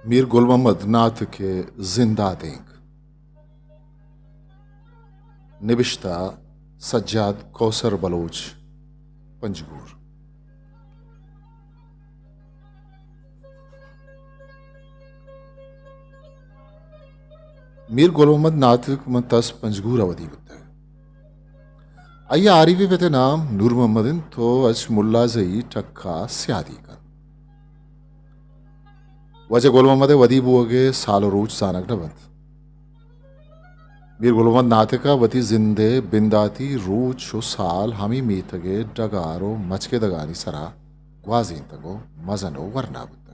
میر گل محمد ناطق ءِ زند ءِ دینک۔ نبشتہ سجاد کوثر بلوچ، پنجگور۔ میر گل محمد ناطق ماں تس پنجگور ءَ ودی بوتگ۔ آئی ءِ آریویں پت ءِ نام نور محمد اِنت ءُ اچ ملازئی ٹک ءَ سیادی کنت۔ واجہ گل محمد ءِ ودی بوگ ءِ سال ءُ روچ زانگ نہ بنت۔ میر گل محمد ناطق ءَ وتی زند ءِ بنداتی روچ ءُ سال ہمے میتگ ءِ ڈگار ءُ مچکدگانی سرا گوازینتگ ءُ مزن ءُ ورنا بوتگ۔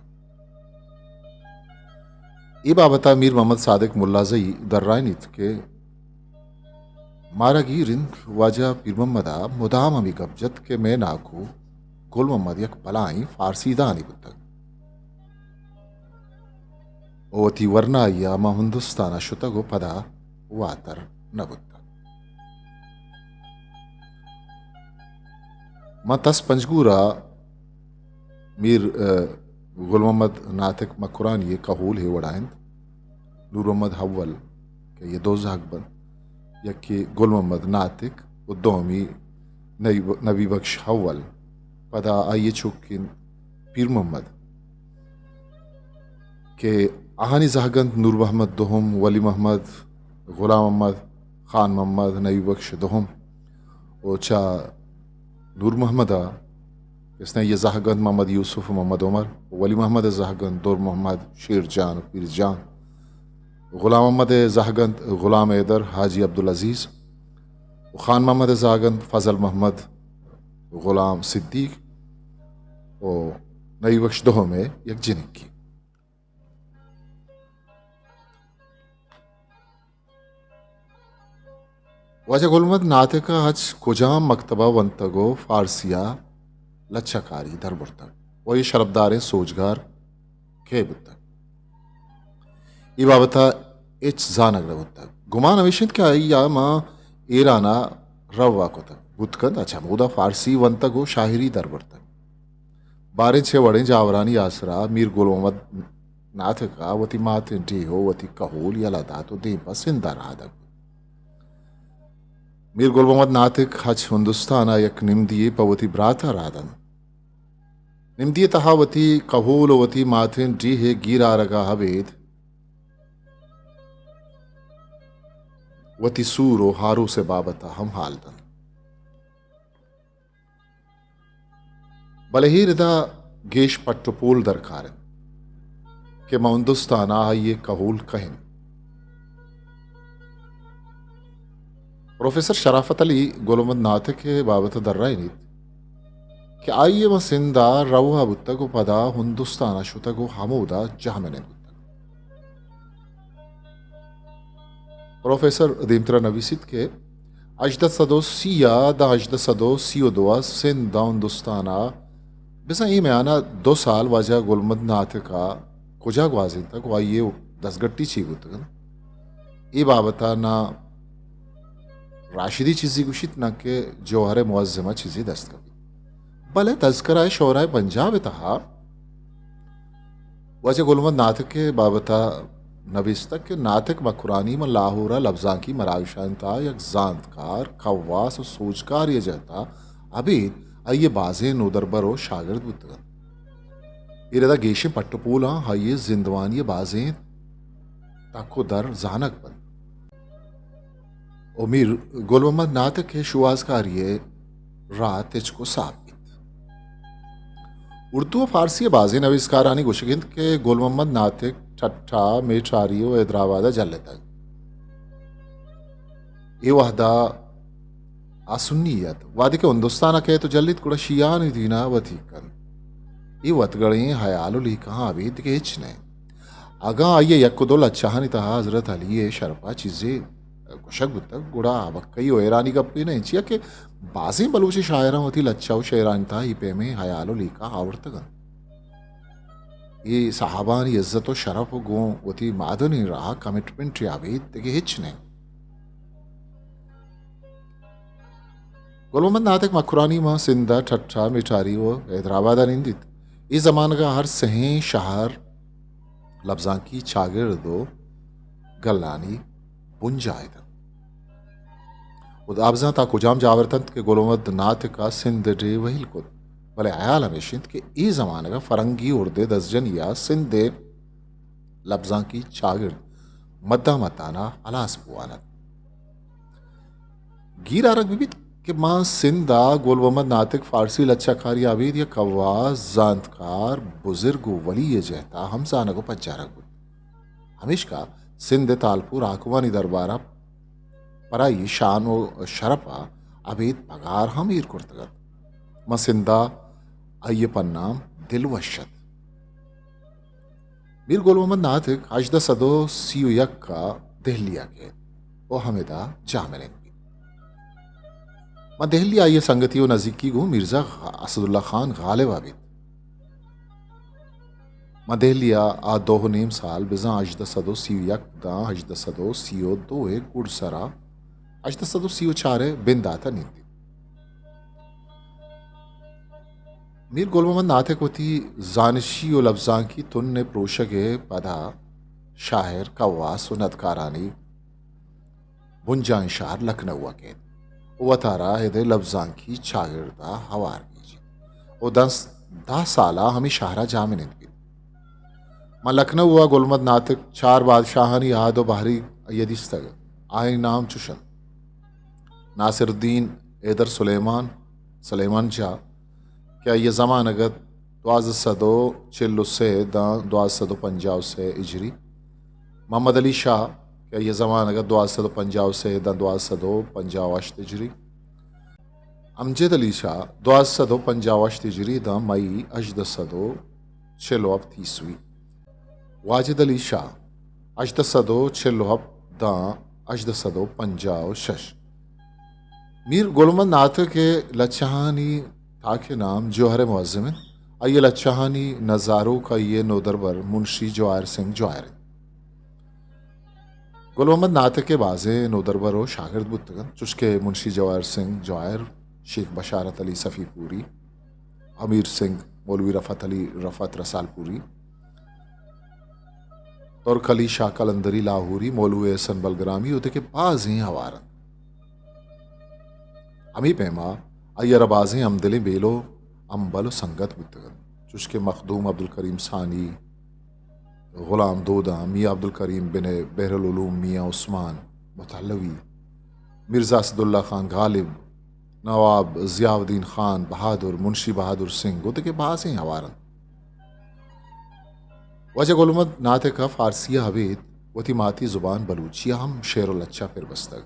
اے بابت ءَ میر محمد صادق ملازئی درائینیت کہ مارا گیر اِنت، واجہ پیر محمد ءَ مدام ہمے گپ جت کہ مئے ناکو گل محمد یک بلاہیں فارسی دانے بوتگ ءُ وتی ورنائی ءَ ماں ہندوستان ءَ شتگ ءُ پدا واتر نہ بوتگ۔ ماں تس پنجگور ءَ میر، ءَ، گل محمد ناطق مکرانی ءِ کہول ہے وڑا اِنت۔ نور محمد اول کہ یہ دو زہگ بنت، یکے گل محمد ناطق ءُ دومی نبی، نبی بخش اول۔ پدا آئی ءِ چک اِنت پیر محمد کہ آہانی زہگ اَنت نور محمد دوہم، ولی محمد، غلام محمد، خان محمد، نبی بخش دوہم۔ ءُ چہ نور محمد ءَ کسنا یہ زہگ اَنت محمد یوسف ءُ محمد عمر، ولی محمد ءِ زہگ اَنت دور محمد، شیر جان ءُ پیر جان۔ غلام محمد ءِ زہگ اَنت غلام حیدر، حاجی عبدالعزیز ءُ خان محمد ءِ زہگ اَنت فضل محمد، غلام صدیق ءُ نبی بخش دوہم ءِ یک جنکی۔ واجہ گل محمد ناطق ءَ اچ کجام مکتب ءَ ونتگ ءُ فارسی ءَ لچہ کاری در برتگ ءُ اے شرپداریں سوجگار کئے بوتگ؟ اے بابت ءَ ہچ زانگ نہ بوتگ۔ گمان ہمیش اِنت کہ آئی ءَ ماں ایران ءَ روا کتگ بوت کنت، اچ ہمودا فارسی ونتگ ءُ شاعری در برتگ۔ باریں چہ وڑیں جاورانی آسرا میر گل محمد ناطق ءَ وتی ماتیں ڈیھ ءُ وتی کہول یلہ دات ءُ دیم پہ سندھ ءَ رہادگ بوت۔ میر گل محمد ناطق ہچ ہندوستان ءَ یک نمدی یے پہ وتی برات ءَ راہ دنت۔ نمدی ءِ تہا وتی کہول ءُ وتی ماتیں ڈیھ ءِ گیر آرگ ءَ ابید وتی سور ءُ ہاروس ءِ بابت ءَ ہم ہال دنت۔ بلے اے ردا گیش پٹ ءُ پول درکار اِنت کہ ماں ہندوستان ءَ آئی ءِ کہول کئے اِنت۔ پروفیسر شرافت علی گل محمد ناطق ءِ بابت ءَ درائینیت کہ آئی ءَ ماں سندھ ءَ روا بوتگ ءُ پدا ہندوستان ءَ شتگ ءُ ہمودا جہمنند بوتگ۔ پروفیسر دیمترا نویسیت کہ ہژدہ سد ءُ سی ءَ داں ہژدہ سد ءُ سی ءُ دو ءَ سندھ ءَ ہندوستان ءَ، بزاں اے میان ءَ دو سال واجہ گل محمد ناطق ءَ کجا گوازینتگ ءُ آئی ءِ دزگٹی چی بوتگ اَنت؟ اے بابت ءَ نہ راشدی چیزے گوشیت، نہ کہ جوہر معظم ءَ چیزے دست کپیت۔ بلے تذکرہ شعراء پنجاب ءِ تہا واجہ گل محمد ناطق ءِ بابت ءَ نبیستگ کہ ناطق مکرانی ماں لاہور ءَ لبزانکی مراگشانی تہا یک زانتکار، کواس ءُ سوجکارے ءِ جہت ءَ ابید آئی ءِ بازیں نودربر ءُ شاگرد بوتگ اَنت۔ اے ردا گیشیں پٹ ءُ پولاں آئی ءِ زندمانی ءِ بازیں تک ءُ در زانگ بنت۔ ءُ میر گل محمد ناطق ءِ شوہازکاری ءِ راہ تچک ءُ ساپ بیت۔ اردو ءُ فارسی ءِ بازیں نبیسکارانی گوشگ اِنت کہ گل محمد ناطق ٹھٹھہ، میٹھاری ءُ حیدرآباد ءَ جلتگ۔ اے وہد ءَ آ سنی اَت۔ وہدے کہ ہندوستان ءَ کئیت ءُ جلیت، گڑا شیعہانی دین ءَ وتی کنت۔ اے وتگڑیں ہیال ءُ لیکہاں ابید دگہ ہچ نہ اِنت۔ اگاں آئی ءِ یک ءُ دو لچہانی تہا حضرت علی ءِ شرپ ءَ چیزے گوشگ بوتگ، گڑا آ بکئی ءُ حیرانی گپے نہ اِنت، چیا کہ بازیں بلوچیں شاعراں وتی لچہ ءُ شعرانی تہا اے پیمیں ہیال ءُ لیکہ آورتگ اَنت۔ اے صاحبانی عزت ءُ شرپ ءُ گوں وتی مادنیں راہ ءَ کمٹمنٹے ابید دگہ ہچ نہ اِنت۔ گل محمد ناطق مکرانی ماں سندھ ءَ ٹھٹھہ، میٹھاری ءُ حیدرآباد ءَ نندیت۔ اے زمانگ ءَ ہر سہیں شہر لبزانکی چاگرد و گلانی بنجاہ اتنت۔ و دابزاں تا کجام جاورتنت کہ گل محمد ناطق ء سندھ ء ڈیھ وہیل کت، بلے ہیال ہمیش انت کہ اے زمانگ ء فرنگی اردے دزجنی ء سندھ ء لبزانکی چاگرد مداں مدان ء ہلاس بوان ات۔ گیر آرگ بہ بیت کہ ماں سندھ ء گل محمد ناطق فارسی لچہ کاری ء ابید یک کواس، زانتکار، بزرگ و ولی ء جہت ء ہم زانگ و پجارگ بوت۔ ہمیشکا سندھ ء تالپور حاکمانی دربار ء پر آئی شان و شرپ ء ابید پگار ہم ایر کرتگ ات۔ ماں سندھ ء آئی ء پنام دلوش ات۔ میر گل محمد ناطق ہژدہ سد و سی و یک ء دہلی ء کیت و ہمدا جاہ منند بیت۔ ماں دہلی ء آئی ء سنگتی و نزیکی گوں مرزا اسداللہ خان غالب ء بیت۔ ماں دہلی ء آ دو و نیم سال بزاں ہژدہ سد و سی و یک داں ہژدہ سد و سی و دو ء گڈسر ء ہژدہ سد و سی و چار ء بندات ء نندیت۔ میر گل محمد ناطق وتی زانشی و لبزانکی تن ء پروشگ ء پدا شاعر، کواس و ندکارانی بنجاہیں شہر لکھنؤ ء کیت و وتارا اد ء لبزانکی چاگرد ء ہوار گیجیت و دنس دہ سال ء ہمے شہر ء جاہ منند بیت۔ ماں لکھنؤ ء گل محمد ناطق چار بادشاہانی اہد و بہریگ آئی ء دیستگ۔ آیانی نام چش انت: ناصر الدین حیدر سلیمان، سلیمان شاہ، کہ آئی ء زمانگ ات دوازدہ سد و چل و سے داں دوازدہ سد و پنجاہ و سے ہجری، محمد علی شاہ، کہ آئی ء زمانگ ات دوازدہ سد و پنجاہ و سے داں دوازدہ سد و پنجاہ و ہشت ہجری، امجد علی شاہ، دوازدہ سد و پنجاہ و ہشت ہجری داں مئی ہژدہ سد و چل و ہپت عیسوی، واجد علی شاہ، ہژدہ سد و چل و ہپت داں ہژدہ سد و پنجاہ و شش۔ میر گل محمد ناطق ء لچہانی تاک ء نام جوہر معظم انت۔ آئی ء لچہانی نزاروک آئی ء نودربر منشی جواہر سنگھ جواہر انت۔ گل محمد ناطق ء بازیں نودربر و شاگرد بوتگ انت، چوشکہ منشی جواہر سنگھ جواہر، شیخ بشارت علی صفی پوری، امیر سنگھ، مولوی رفعت علی رفعت رسالپوری، ترک علی شاہ قلندری لاہوری، مولوی احسن بلگرامی و دگہ بازیں ہوار انت۔ ہمے پیما آئی ء را بازیں ہمدلیں بیل و ہمبل و سنگت بوتگ انت، چوشکہ مخدوم عبدالکریم ثانی، غلام دوداں، میاں عبدالکریم بن بحرالعلوم، میاں عثمان متعلوی، مرزا اسداللہ خان غالب، نواب ضیاء الدین خان بہادر، منشی بہادر سنگھ و دگہ بازیں ہوار انت۔ واجہ گل محمد ناطق ء فارسی ء ابید وتی ماتی زبان بلوچی ء ہم شعر و لچہ پر بستگ،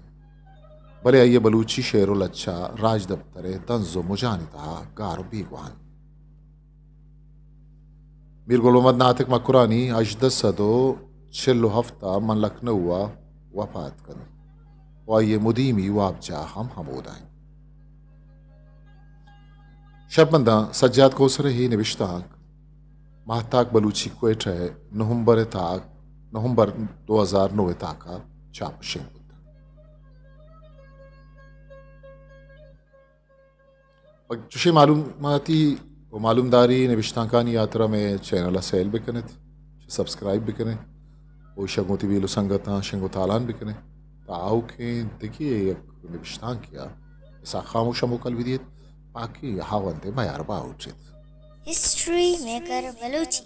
بلے آئی ء بلوچی شعر و لچہ راجدپتر ء دنز و مجانی تہا گار و بیگواہ انت۔ میر گل محمد ناطق مکرانی ہژدہ سد و چل و ہفت ء ماں لکھنؤ ء وپات کنت و آئی ء مدیمی وابجاہ ہم ہمودا انت۔ شرپمنداں، سجاد کوسر ء اے نبشتانک ماہتاک بلوچی کوئٹہ ء نومبر ء تاک، نومبر دو ہزار نو ء تاک ء چاپ و شنگ بوتگ۔ پہ چشیں معلوماتی و معلومداری نبشتانکانی ہاترا مئے چینل ء سیل بکن ات، سبسکرائب بکن ات و ایشاں گوں وتی بیل و سنگتاں شنگ و تالان بکن ات، تا آؤکیں دگہ یک نبشتانکے ء اسحاق خاموش ء موکل بدیت۔ باقی ہاوند ء میار باہوٹ ات۔ History maker Balochi.